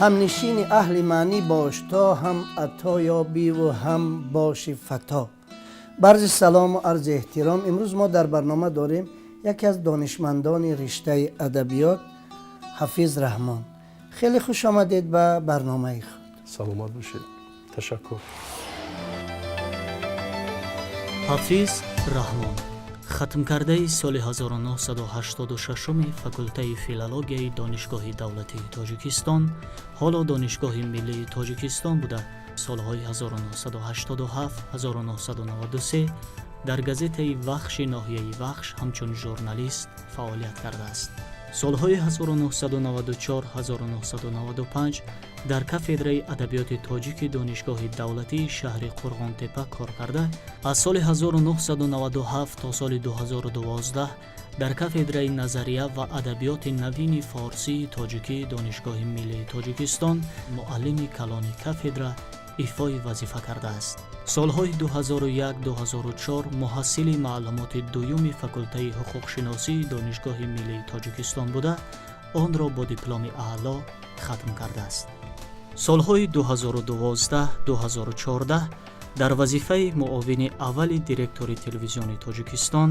Ҳамнишини аҳли маънӣ бош, то ҳам ато ёбӣ ву ҳам боши фато. Ба арзи салому арзи эҳтиром, имрӯз мо дар барнома дорем яке аз донишмандони риштаи адабиёт, Ҳафиз Раҳмон. Хеле хуш омадед ба барномаи худ. Саломат бошед, ташаккур. Ҳафиз Раҳмон хатмкардаи соли 1986 факултаи филологияи Донишгоҳи давлатии Тоҷикистон, ҳоло Донишгоҳи миллии Тоҷикистон буда, солҳои 1987-1993 дар газетаи Вахши ноҳияи Вахш ҳамчун журналист фаъолият кардааст. Солҳои 1994-1995 дар кафедраи адабиёти тоҷики Донишгоҳи давлатии шаҳри Қурғонтеппа кор карда, аз соли 1997 то соли 2012 дар кафедраи назария ва адабиёти навини форсии тоҷикии Донишгоҳи миллии Тоҷикистон муаллими калони кафедра ифои вазифа кардааст. Солҳои 2001-2004 муҳассили маълумоти дуюми факултаи ҳуқуқшиносии Донишгоҳи миллии Тоҷикистон буда, онро бо дипломи аъло хатм кардааст. Солҳои 2012-2014 дар вазифаи муовини аввали директори Телевизиони Тоҷикистон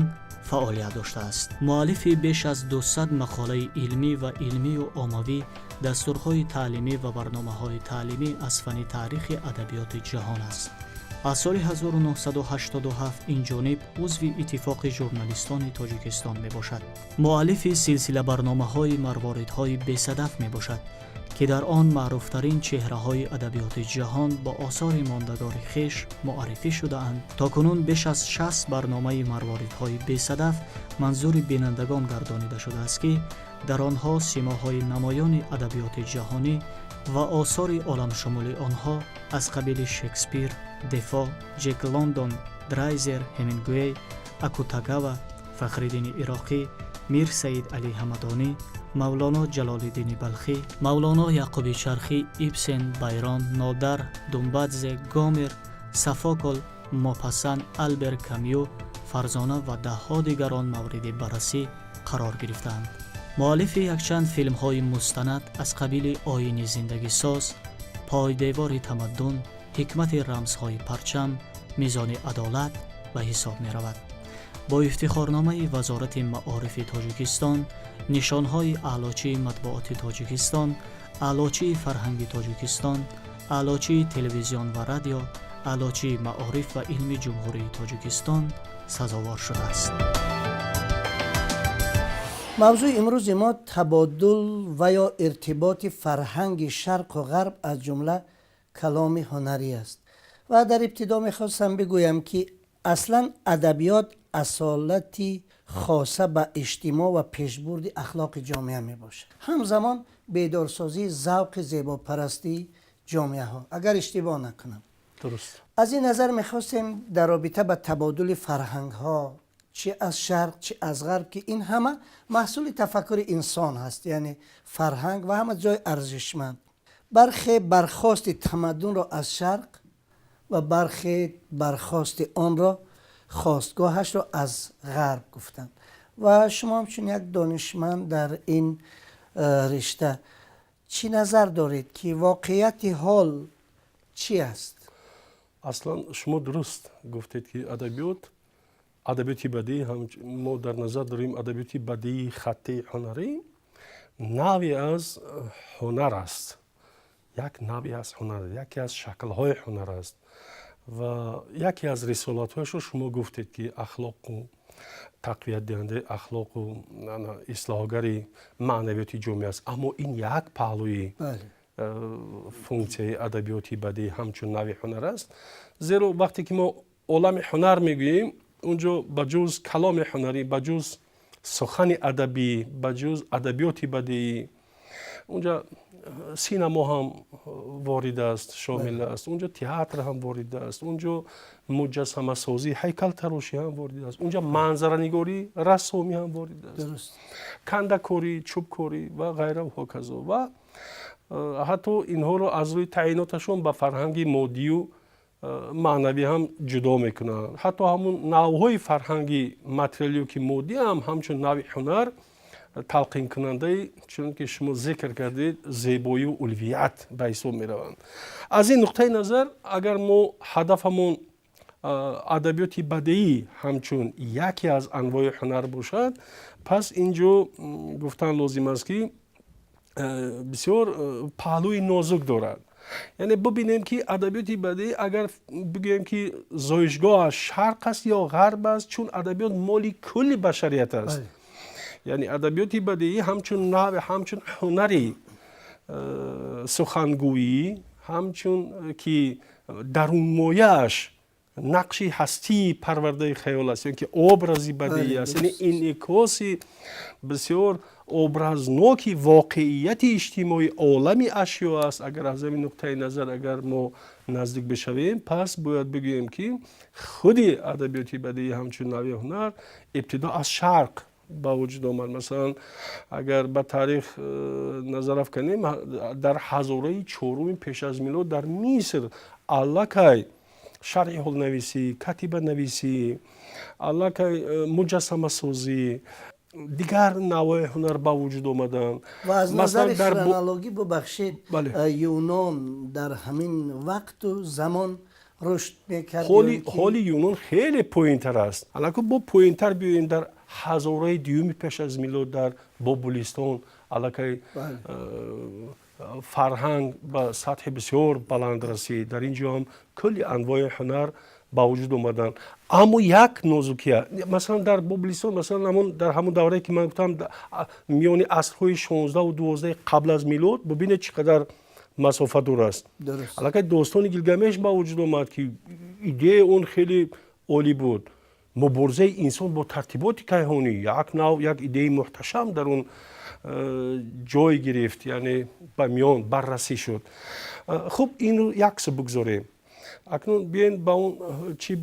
фаъолият доштааст. Муаллифи беш аз 200 мақолаи илмӣ ва илмию оммавӣ, дастурҳои таълимӣ ва барномаҳои таълимӣ аз фанни таърихи адабиёти ҷаҳон аст. Аз соли 1987 ин ҷониб узви Иттифоқи журналистони Тоҷикистон мебошад. Муаллифи силсила барномаҳои «Марворидҳои бесадаф» мебошад, ки дар он маъруфтарин чеҳраҳои адабиёти ҷаҳон бо осори мондагори хеш муаррифӣ шудаанд. То кунун беш аз 60 барномаи «Марворидҳои бесадаф» манзури бинандагон гардонида шудааст, ки дар онҳо симоҳои намоёни адабиёти ҷаҳонӣ ва осори оламшумули онҳо аз қабили Шекспир, Дефо, Ҷек Лондон, Драйзер, Ҳемингуэй, Акутагава, Фахриддини Ироқӣ, Мир Саид Алӣ Ҳамадонӣ, Мавлоно Ҷалолиддини Балхӣ, Мавлоно Яъқуби Чархӣ, Ибсен, Байрон, Нодар, Думбадзе, Гомер, Сафокл, Мопассан, Албер Камю, Фарзона ва даҳҳо дигарон мавриди баррасӣ қарор гирифтаанд. Муаллифи якчанд филмҳои мустанад аз қабили «Оини зиндагисоз», «Пойдевори тамаддун», «Ҳикмати рамзҳои парчам», «Мизони адолат» ба ҳисоб меравад. Бо ифтихорномаи Вазорати маорифи Тоҷикистон, нишонҳои Аълочии матбуоти Тоҷикистон, Аълочии фарҳанги Тоҷикистон, Аълочии телевизион ва радио, Аълочии маориф ва илми Ҷумҳурии Тоҷикистон сазовор шудааст. Мавзӯи имрӯзи мо табодул ва ё иртиботи фарҳанги шарқу ғарб, аз ҷумла каломи ҳунарӣ аст. Ва дар ибтидо мехостам бигӯям, ки аслан адабиёт асолати хоса ба иҷтимоъ ва пешбурди ахлоқи ҷомеа мебошад, ҳамзамон бедорсозии завқи зебопарастии ҷомеаҳо, агар иштибоҳ накунам. Дуруст. Аз ин назар мехостем дар робита ба табодули фарҳангҳо, чи аз шарқ, чи аз ғарб, ки ин ҳама маҳсули тафаккури инсон ҳаст, яъне фарҳанг ва ҳама ҷои арзишманд, бархе бархости тамаддунро аз шарқ ва бархе бархости онро, хостгоҳашро аз ғарб гуфтанд. Ва шумо ҳамчун як донишманд дар ин ришта чӣ назар доред, ки воқеияти ҳол чӣ аст? Аслан шумо дуруст гуфтед, ки адабиёт, адабиёти бадиӣ, мо дар назар дорем адабиёти бадиии хаттии ҳунарӣ, навъе аз ҳунар аст, як навъе аз ҳунар, яке аз шаклҳои ҳунар аст. Ва яке аз рисолатҳояшро шумо гуфтед, ки ахлоқу тақвиятдиҳандаи ахлоқу ислоҳгари маънавиёти ҷомеа аст. Аммо ин як паҳлӯи функсияи адабиёти бадиӣ ҳамчун навъи ҳунар аст, зеро вақте ки мо олами ҳунар мегӯем, унҷо ба ҷуз каломи ҳунарӣ, ба ҷуз сухани адабӣ, ба ҷуз адабиёти бадиӣ, унҷа синамо ҳам ворид аст, шомил аст, унҷо театр ҳам ворид аст, унҷо муҷассамасозӣ, ҳайкалтарошӣ ҳам ворид аст, унҷо манзаранигорӣ, рассомӣ ҳам ворид аст, кандакорӣ, чӯбкорӣ ва ғайра ва ҳоказо. Ва ҳатто инҳоро аз рӯи таъйиноташон ба фарҳанги моддию маънавӣ ҳам ҷудо мекунанд. Ҳатто ҳамун навъҳои фарҳанги материалию ки моддӣ ҳам ҳамчун навъи ҳунар. Талқинкунандаи, чунон ки шумо зикр кардед, зебоию улвият ба ҳисоб мераванд. Аз ин нуқтаи назар, агар мо ҳадафамон адабиёти бадеӣ ҳамчун яке аз анвои ҳунар бошад, пас ин ҷо гуфтан лозим аст, ки бисёр паҳлӯи нозук дорад. Яъне бубинем, ки адабиёти бадеӣ, агар бигӯем, ки зоишгоҳаш шарқ аст ё ғарб аст, чун адабиёт моли кулли башарият аст. Яъне адабиёти бадеӣ ҳамчун нав, ҳамчун ҳунари сухангӯӣ, ҳамчун ки дарунмояаш нақши ҳастии парвардаи хаёл аст ё ки образи бадеӣ аст, яъне инъикоси бисёр образноки воқеияти иҷтимоӣ, олами ашё аст. Агар аз ҳамин нуқтаи назар агар мо наздик бишавем, пас бояд бигӯем, ки худи адабиёти бадеӣ ҳамчун нави ҳунар ибтидо аз шарқ ба вуҷуд омад. Масалан, агар ба таърих назар афканем, дар ҳазораи чоруми пеш аз милод дар Миср аллакай шарҳи ҳолнависӣ, катибанависӣ, аллакай муҷассамасозӣ, дигар навъҳои ҳунар ба вуҷуд омаданд. Ва аз назари хронологӣ, бубахшед, Юнон дар ҳамин вақту замон рушд мекард? Ҳоли Юнон хеле поинтар аст. Аллакай бо поинтар биёем, дар ҳазораи дуюми пеш аз милод дар Бобулистон аллакай фарҳанг ба сатҳи бисёр баланд расид. Дар ин ҷо ҳам кулли анвои ҳунар ба вуҷуд омаданд. Аммо як нозукия, масалан, дар Бобулистон, масалан, ҳамон дар ҳамон даврае, ки ман гуфтам, миёни асрҳои 16-ву 12-аи қабл аз милод, бубинед, чӣ қадар масофа дур аст, аллакай достони Гилгамеш ба вуҷуд омад, ки идеяи он хеле олӣ буд: муборизаи инсон бо тартиботи кайҳонӣ. Як нав, як идеяи муҳташам дар он ҷой гирифт, яъне ба миён баррасӣ шуд. Хуб, инро як су бигзорем. Акнун биёем ба он чӣ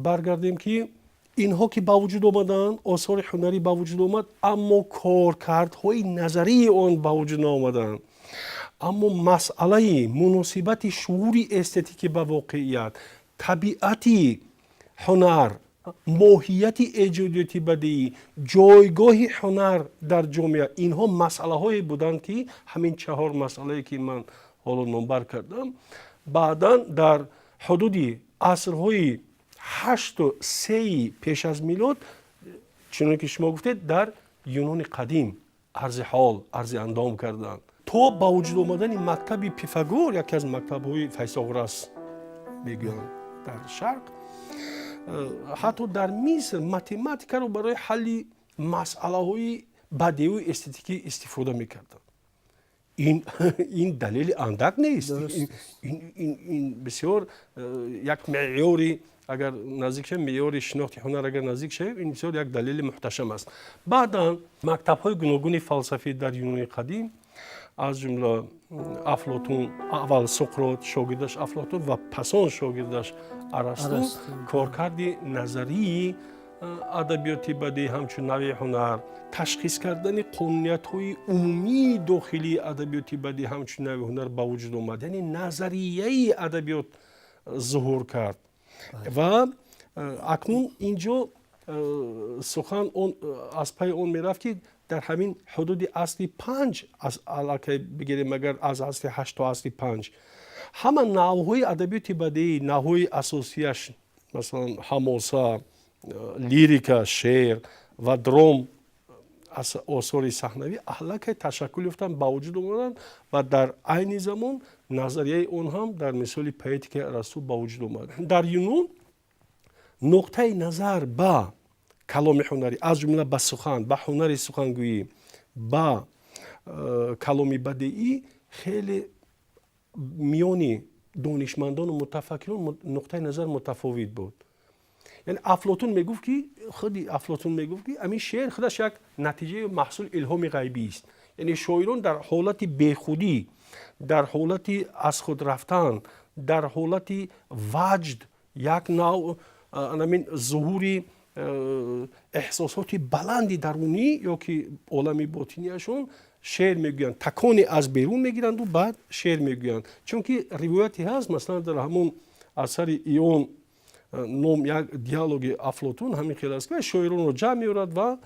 баргардем, ки инҳо ки ба вуҷуд омаданд, осори ҳунарӣ ба вуҷуд омад, аммо коркардҳои назарии он ба вуҷуд наомаданд. Аммо масъалаи муносибати шуури эстетикӣ ба воқеият, табиати ҳунар, моҳияти эҷодиёти бадеӣ, ҷойгоҳи ҳунар дар ҷомеа — инҳо масъалаҳое буданд, ки ҳамин чаҳор масъалае, ки ман ҳоло номбар кардам, баъдан дар ҳудуди асрҳои 8-у 3-и пеш аз милод, чуноне ки шумо гуфтед, дар Юнони қадим арзи ҳол, арзи андом карданд, то ба вуҷуд омадани мактаби Пифагор, яке аз мактабҳои Файсоғрас мегӯянд дар шарқ. Ҳатто дар Миср математикаро барои ҳалли масъалаҳои бадеию эстетикӣ истифода мекарданд. Ин далели андак нест, ин бисёр як меъёри, агар наздик шавем, меъёри шинохти ҳунар, агар наздик шавем, ин бисёр як далели муҳташам аст. Баъдан мактабҳои гуногуни фалсафӣ дар Юнони қадим, аз ҷумла Афлотун, аввал Соқрот, шогирдаш Афлотун ва пасон шогирдаш Арасту, коркарди назарии адабиёти бадеӣ ҳамчун нави ҳунар, ташхис кардани қонуниятҳои умумии дохилии адабиёти бадеӣ ҳамчун нави ҳунар ба вуҷуд омад, яъне назарияи адабиёт зуҳур кард. Ва акнун ин ҷо сухан он аз пайи он мерафт, ки дар ҳамин ҳудуди асри панҷ, аз аллакай бигирем, агар аз асри ҳашт то асри панҷ, ҳама навъҳои адабиёти бадеӣ, навъҳои асосияш, масалан, ҳамоса, лирика, шеър ва дром, осори саҳнавӣ, аллакай ташаккул ёфтанд, ба вуҷуд омаданд ва дар айни замон назарияи он ҳам дар мисоли поэтикаи Арасту ба вуҷуд омад. Дар Юнон нуқтаи назар ба каломи ҳунарӣ, аз ҷумла ба сухан, ба ҳунари сухангӯӣ, ба каломи бадеӣ, хеле миёни донишмандону мутафаккирон нуқтаи назар мутафовит буд. Яъне Афлотун мегуфт, ки худи Афлотун мегуфт, ки ҳамин шеър худаш як натиҷаи маҳсули илҳоми ғайбист, яъне шоирон дар ҳолати бехудӣ, дар ҳолати аз худ рафтан, дар ҳолати ваҷд, як нав анамин зуҳури эҳсосоти баланди дарунӣ ё ки олами ботинияшон шеър мегӯянд, таконе аз берун мегиранду баъд шеър мегӯянд. Чунки ривояте ҳаст, масалан, дар ҳамон асари Ион. Ном як диалоги Афлотун ҳамин хел аст, ки шоиронро ҷамъ меорад ва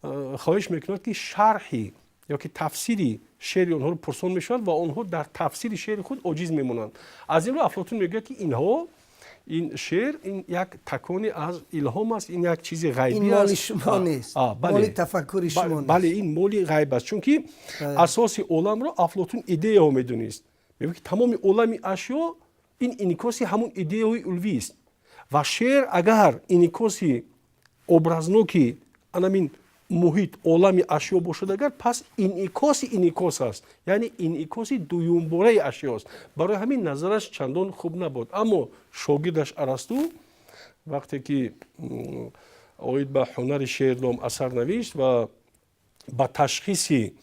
хоҳиш мекунад, ки шарҳи ёки тафсири шеъри онҳоро пурсон мешавад ва онҳо дар тафсири шеъри худ оҷиз мемонанд. Аз ин рӯ Афлотун мегӯяд, ки инҳо, ин шеър, ин як такони аз илҳом аст, ин як чизи ғайбӣ аст, шумо нест, моли тафаккури шумо. Бале, ин моли ғайб аст, чунки асоси оламро Афлотун идеяҳо медонист. Мегӯяд, ки тамоми олами ашё ин инъикоси ҳамун идеяҳои улвист ва шеър агар инъикоси образноки анамин муҳит, олами ашё бошад агар, пас инъикоси инъикос аст, яъне инъикоси дуюмбораи ашёст. Барои ҳамин назараш чандон хуб набуд. Аммо шогирдаш Арасту вақте ки оид ба ҳунари шеърном асар навишт ва ба ташхиси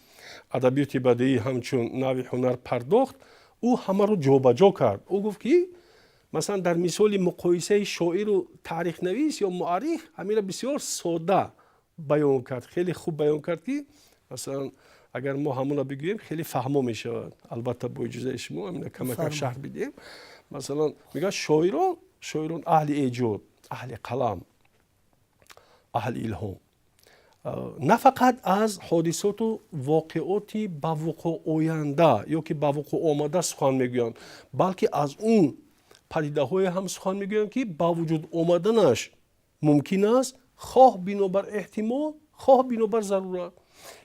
адабиёти бадеӣ ҳамчун нави ҳунар пардохт, ӯ ҳамаро ҷобаҷо кард. Ӯ гуфт, ки масалан, дар мисоли муқоисаи шоиру таърихнавис ё муаррих ҳамина бисёр содда баён кард, хеле хуб баён кард, ки масалан, агар мо ҳамона бигӯем, хеле фаҳмо мешавад. Албатта, бо иҷозаи шумо ҳамина камакам шарҳ бидиҳем. Масалан, мегӯяд, шоирон, аҳли эҷод, аҳли қалам, аҳли илҳом на фақат аз ҳодисоту воқеоти ба вуқӯъ оянда ё ки ба вуқӯъ омада сухан мегӯянд, балки аз он падидаҳое ҳам сухан мегӯянд, ки ба вуҷуд омаданаш мумкин аст, хоҳ бинобар эҳтимол, хоҳ бинобар зарурат.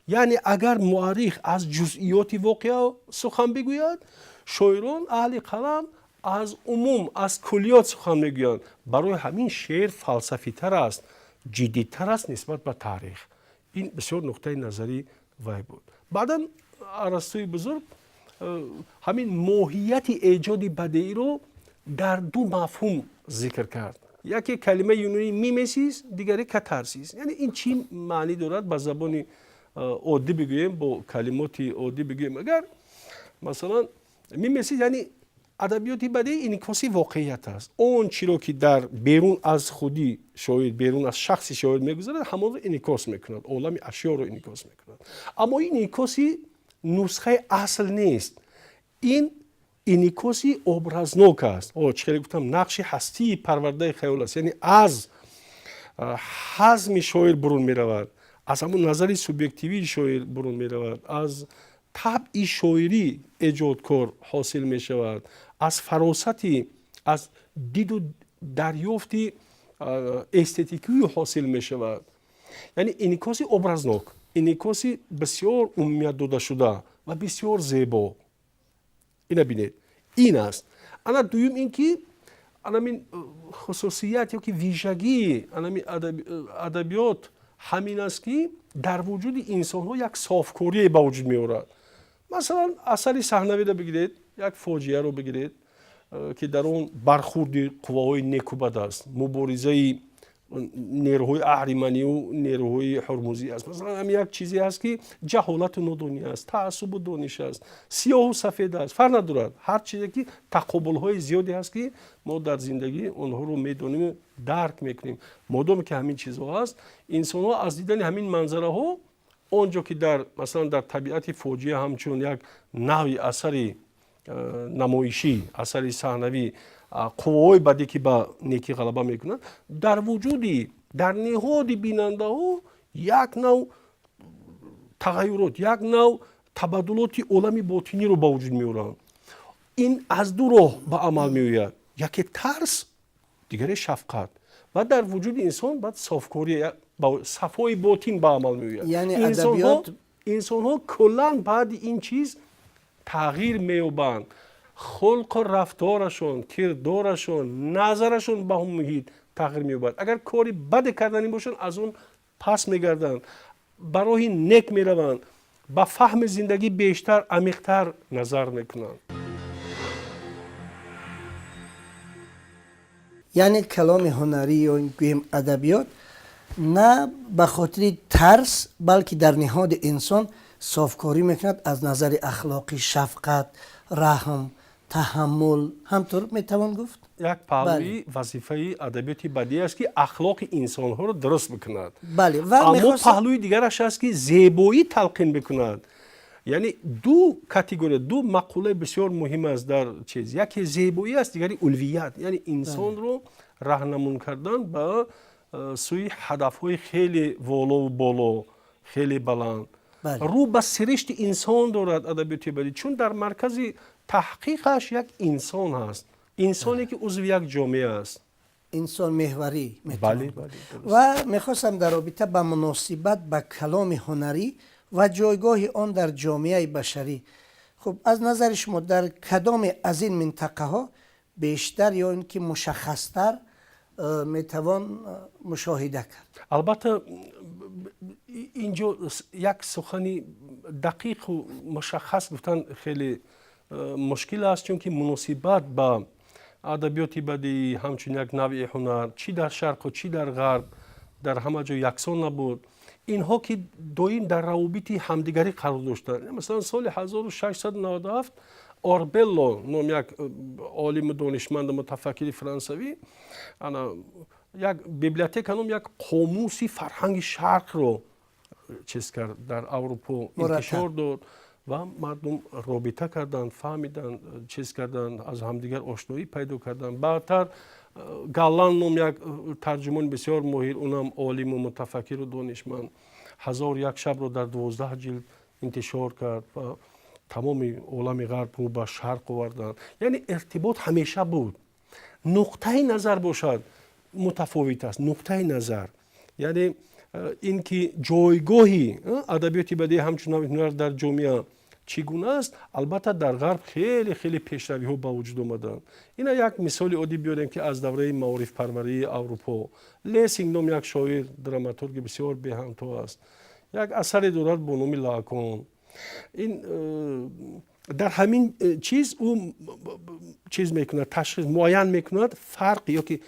Яъне агар муаррих аз ҷузъиёти воқеа сухан бигӯяд, шоирон, аҳли қалам аз умум, аз куллиёт сухан мегӯянд. Барои ҳамин шеър фалсафитар аст, ҷиддитар аст нисбат ба таърих. Ин бисёр нуқтаи назари вай буд. Баъдан Арастуи бузург ҳамин моҳияти эҷоди бадеиро дар ду мафҳум зикр кард: яке калимаи юнонии мимесис, дигаре катарсис. Яъне ин чӣ маънӣ дорад? Ба забони оддӣ бигӯем, бо калимоти оддӣ бигӯем агар, масалан, мимесис яъне адабиёти бадеӣ инъикоси воқеият аст. Он чиро ки дар берун аз худи шоир, берун аз шахси шоир мегузарад, ҳамонро инъикос мекунад, олами ашёро инъикос мекунад. Аммо ин инъикоси нусхаи асл нест, ин инъикоси образнок аст. Чӣ хеле гуфтам, нақши ҳастии парвардаи хаёл аст, яъне аз ҳазми шоир бурун меравад, аз ҳамон назари субъективии шоир бурун меравад, аз табъи шоирӣ эҷодкор ҳосил мешавад, аз фаросати, аз диду дарёфти эстетикию ҳосил мешавад. Яъне инъикоси образнок, инъикоси бисёр умумият додашуда ва бисёр зебо. Ина бинед, ин аст. Ана дуюм ин ки анамин хусусият ёки вижагии анами адабиёт ҳамин аст, ки дар вуҷуди инсонҳо як софкорие ба вуҷуд меорад. Масалан, асари саҳнавиро бигиред, як фоҷиаро бигиред, ки дар он бархурди қувваҳои неку бад аст, муборизаи нерӯҳои аҳриманию нерӯҳои ҳурмузӣ аст. Масалан, ҳам як чизе ҳаст, ки ҷаҳолату нодонӣ аст, таассубу дониш аст, сиёҳу сафед аст, фарқ надорад, ҳар чизе ки тақобулҳои зиёде ҳаст, ки мо дар зиндагӣ онҳоро медониму дарк мекунем. Модоме ки ҳамин чизҳо ҳаст, инсонҳо аз дидани ҳамин манзараҳо, он ҷо ки дар, масалан, дар табиати фоҷиа ҳамчун як навъи асари намоишӣ, асари саҳнавӣ, қувваҳои бадӣ ки ба некӣ ғалаба мекунанд, дар вуҷуди, дар ниҳоди бинандаҳо як нав тағайюрот, як нав табаддулоти олами ботиниро ба вуҷуд меоранд. Ин аз ду роҳ ба амал меояд: яке тарс, дигаре шафқат. Ва дар вуҷуди инсон баъд софкорӣ, сафои ботин ба амал меояд. Инсонҳо куллан баъди ин чиз тағйир меёбанд: хулқу рафторашон, кирдорашон, назарашон ба муҳит тағйир меёбад. Агар кори баде карданӣ бошанд, аз он пас мегарданд, ба роҳи нек мераванд, ба фаҳми зиндагӣ бештар, амиқтар назар мекунанд. Яъне каломи ҳунарӣ ё гӯем адабиёт на ба хотири тарс, балки дар ниҳоди инсон софкорӣ мекунад аз назари ахлоқӣ, шафқат, раҳм, таҳаммул, ҳамтур метавон гуфт? Як паҳлӯи вазифаи адабиёти бадеӣ аст, ки ахлоқи инсонҳоро дуруст бикунад. Бале, ва аммо паҳлӯи дигараш аст, ки зебоӣ талқин бикунад. Яъне ду категория, ду мақулаи бисёр муҳим аст дар чиз: яке зебоӣ аст, дигари улвият, яъне инсонро Раҳнамун кардан ба сӯи ҳадафҳои хеле волову боло, хеле баланд, рӯ ба сиришти инсон дорад адабиёти бадӣ, чун дар маркази таҳқиқаш як инсон ҳаст, инсоне ки узви як ҷомеа аст. Инсонмеҳварӣ. Ва мехостам дар робита ба муносибат ба каломи ҳунарӣ ва ҷойгоҳи он дар ҷомеаи башарӣ, хуб, аз назари шумо дар кадоме аз ин минтақаҳо бештар ё ин ки мушаххастар метавон мушоҳида кард? Албатта, инҷо як сухани дақиқу мушаххас гуфтан хеле мушкил аст, чунки муносибат ба адабиёти бадиӣ ҳамчун як навъи ҳунар чӣ дар шарқу чӣ дар ғарб дар ҳама ҷо яксон набуд. Инҳо ки доим дар равобити ҳамдигарӣ қарор доштанд. Масалан, соли 1697 Орбелло ном як олиму донишманду мутафаккири франсавӣ ана як библиотека ном як қомуси фарҳанги шарқро чиз кард, дар Аврупо интишор дод ва мардум робита карданд, фаҳмиданд, чиз карданд, аз ҳамдигар ошноӣ пайдо карданд. Баъдтар Галлан ном як тарҷумони бисёр моҳир, унам олиму мутафаккиру донишманд, «Ҳазор як шабро» дар 12 ҷилд интишор кард ва тамоми олами ғарб рӯ ба шарқ оварданд. Яъне иртибот ҳамеша буд, нуқтаи назар бошад мутафовит аст. Нуқтаи назар, яъне ин ки ҷойгоҳи адабиёти бадиӣ ҳамчун навъи ҳунар дар ҷомеа чӣ гуна аст, албатта, дар ғарб хеле хеле пешравиҳо ба вуҷуд омаданд. Ина як мисоли оддӣ биёрем, ки аз давраи маорифпарварии Аврупо Лессинг ном як шоир, драматурги бисёр беҳамто аст, як асаре дорад бо номи «Лаокоон». Ин дар ҳамин чиз ӯ чиз мекунад, ташхис муайян мекунад, фарқ ё ки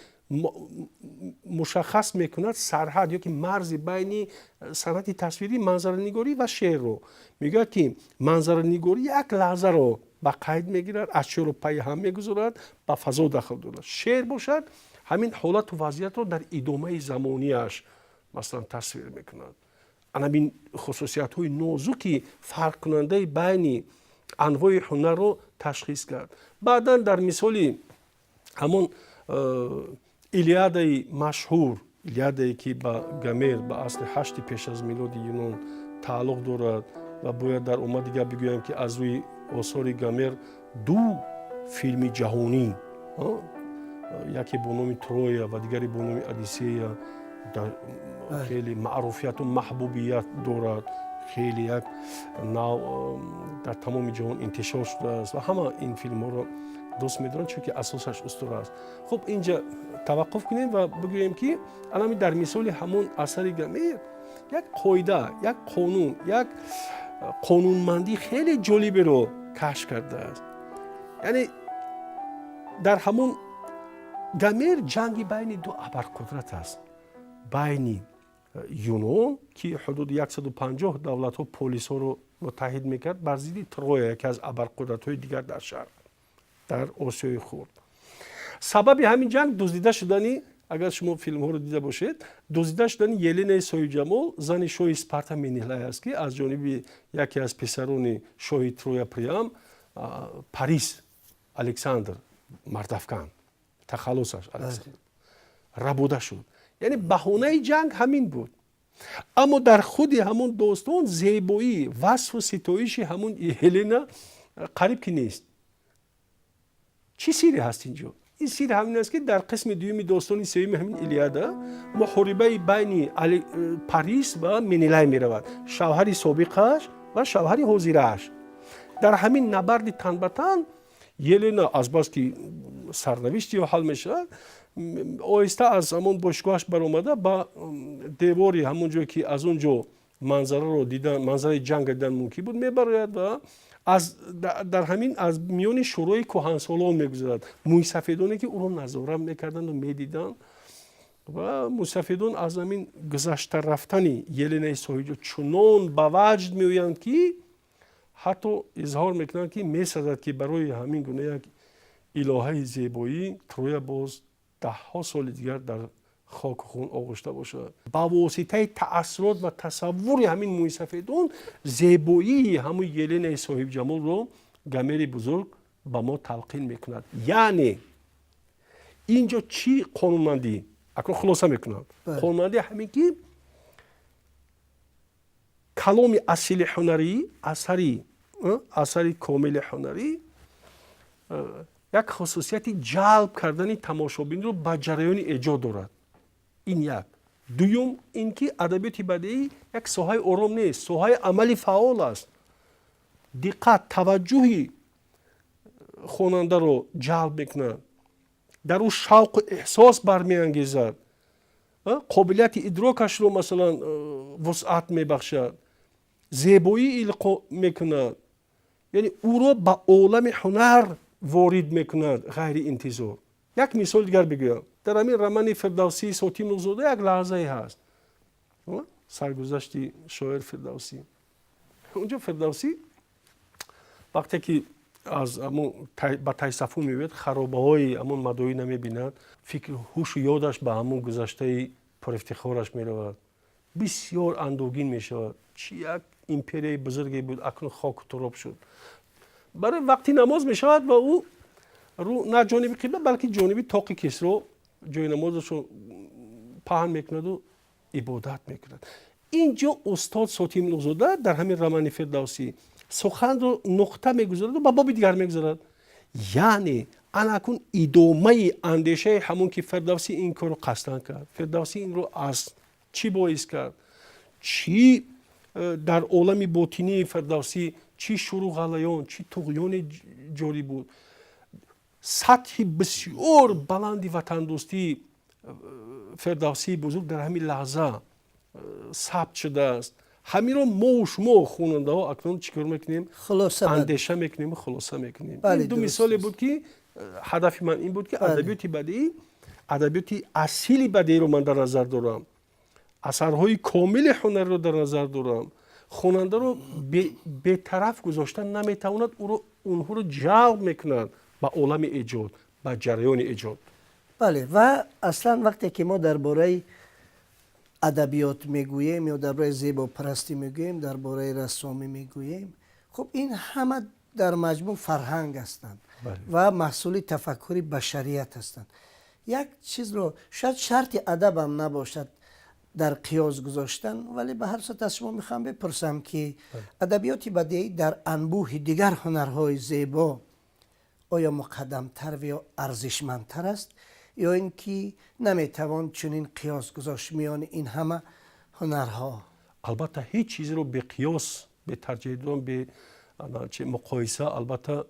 мушаххас мекунад сарҳад ё ки марзи байни санъати тасвирӣ, манзаранигорӣ ва шеърро. Мегӯяд, ки манзаранигорӣ як лаҳзаро ба қайд мегирад, ашёро пайи ҳам мегузорад, ба фазо дахл дорад. Шеър бошад, ҳамин ҳолату вазъиятро дар идомаи замонияш, масалан, тасвир мекунад. Анамин хусусиятҳои нозуки фарқкунандаи байни анвои ҳунарро ташхис кард. Баъдан дар мисоли ҳамон Илиадаи машҳур, Илиадае ки ба Гомер, ба асри ҳашти пеш аз милоди Юнон тааллуқ дорад, ва бояд дар омади гап бигӯям, ки аз рӯи осори Гомер ду филми ҷаҳонӣ, яке бо номи «Троя» ва дигаре бо номи «Одиссея», хеле маъруфияту маҳбубият дорад, хеле як нав дар тамоми ҷаҳон интишор шудааст ва ҳама ин филмҳоро дӯст медоранд, чунки асосаш устура аст. Хуб, инҷа таваққуф кунем ва бигӯем, ки анами дар мисоли ҳамон асари Гомер як қоида, як қонун, як қонунмандии хеле ҷолиберо кашф кардааст. Яъне дар ҳамон Гомер ҷанги байни ду абарқудрат аст: байни Юнон, ки ҳудуди 150 давлатҳо, полисҳоро муттаҳид мекард, бар зидди Троя, яке аз абарқудратҳои дигар дар шарқ, дар Осиёи Хурд. Сабаби ҳамин ҷанг дуздида шудани, агар шумо филмҳоро дида бошед, дуздида шудани Еленаи соҳибҷамол, зани шоҳи Спарта Менелай аст, ки аз ҷониби яке аз писарони шоҳи Троя Приам, Парис Александр Мардафкан тахаллусаш Александр, рабуда шуд. Яъне баҳонаи ҷанг ҳамин буд. Аммо дар худи ҳамон достон зебоӣ, васфу ситоиши ҳамон Елена қариб ки нест. Чӣ сирре ҳаст инҷо? Ин сир ҳамин аст, ки дар қисми дуюми достони сеюми ҳамин Илиада муҳорибаи байни Парис ва Менелай меравад, шавҳари собиқаш ва шавҳари ҳозирааш. Дар ҳамин набарди тан ба тан Елена, азбаски сарнавишти ё ҳал мешавад, оҳиста аз ҳамон бошгоҳаш баромада, ба девори ҳамон ҷое, ки аз он ҷо манзараро дидан, манзараи ҷанга дидан мумкин буд, мебарояд ва аз дар ҳамин аз миёни шӯрои кӯҳансолон мегузарад, мӯйсафедоне, ки ӯро назора мекарданду медиданд. Ва мӯйсафедон аз ҳамин гузашта рафтани Еленаи соҳибҷо чунон ба ваҷд меоянд, ки ҳатто изҳор мекунанд, ки месазад, ки барои ҳамин гуна як илоҳаи зебоӣ Троя боз даҳҳо соли дигар дар хоку хун оғушта бошад. Ба воситаи таассурот ва тасаввури ҳамин мӯйсафедон зебоии ҳамун Еленаи соҳибҷамолро Гомери бузург ба мо талқин мекунад. Яъне Инҷо чӣ қонунмандӣ? Акнун хулоса мекунам. Қонунмандӣ ҳамин ки каломи асили ҳунарӣ, асари комили ҳунарӣ як хусусияти ҷалб кардани тамошобинро ба ҷараёни эҷод дорад. Ин як. Дуюм ин ки адабиёти бадеӣ як соҳаи ором нест, соҳаи амали фаъол аст. Диққат, таваҷҷӯҳи хонандаро ҷалб мекунад, дар ӯ шавқу эҳсос бармеангезад, қобилияти идрокашро, масалан, вусъат мебахшад, зебоӣ илқо мекунад, яъне ӯро ба олами ҳунар ворид мекунад ғайриинтизор. Як мисоли дигар бигӯям. Дар ҳамин романи Фирдавсии Сотим Луғзода як лаҳзае ҳаст, саргузашти шоир Фирдавсӣ. Унҷо Фирдавсӣ вақте ки аз ба Тайсафун меояд, харобаҳои ҳамон Мадоина мебинад, фикр, ҳушу ёдаш ба ҳамон гузаштаи пурифтихораш меравад, бисёр андӯҳгин мешавад. Чӣ як империяи бузурге буд, акнун хоку туроб шуд. Барои вақти намоз мешавад ва ӯ рӯ на ҷониби қибла, балки ҷониби тоқи Кисро ҷои намозашро паҳн мекунаду ибодат мекунад. Ин ҷо устод Сотим Луғзода дар ҳамин романи Фирдавсӣ суханро нуқта мегузораду ба боби дигар мегузорад. Яъне анакун идомаи андешаи ҳамон ки Фирдавсӣ ин корро қасдан кард, Фирдавсӣ инро аз чӣ боис кард, чӣ дар олами ботинии Фирдавсӣ чӣ шуру ғалаён, чӣ туғёне ҷорӣ буд, сатҳи бисёр баланди ватандӯстии Фирдавсии бузург дар ҳамин лаҳза сабт шудааст. Ҳаминро мову шумо, хонандаҳо, акнун чӣ кор мекунем? Андеша мекунем, хулоса мекунем. Ин ду мисоле буд ки ҳадафи ман ин буд, ки адабиёти бадеӣ, адабиёти асили бадеиро ман дар назар дорам, асарҳои комили ҳунарро дар назар дорам, хонандаро бетараф гузошта наметавонад, ӯро, онҳоро ҷалб мекунад ба олами эҷод, ба ҷараёни эҷод. Бале, ва аслан вақте ки мо дар бораи адабиёт мегӯем ё дар бораи зебопарастӣ мегӯем, дар бораи рассомӣ мегӯем, хуб, ин ҳама дар маҷмӯъ фарҳанг ҳастанд ва маҳсули тафаккури башарият ҳастанд. Як чизро, шояд шарти адабам набошад дар қиёс гузоштан, вале ба ҳар сурат аз шумо мехоҳам бипурсам, ки адабиёти бадеӣ дар анбӯҳи дигар ҳунарҳои зебо оё муқаддамтар ё арзишмандтар аст ё ин ки наметавон чунин қиёс гузошт миёни ин ҳама ҳунарҳо? Албатта, ҳеҷ чизеро беқиёс, бетарҷеҳдон, бе муқоиса, албатта.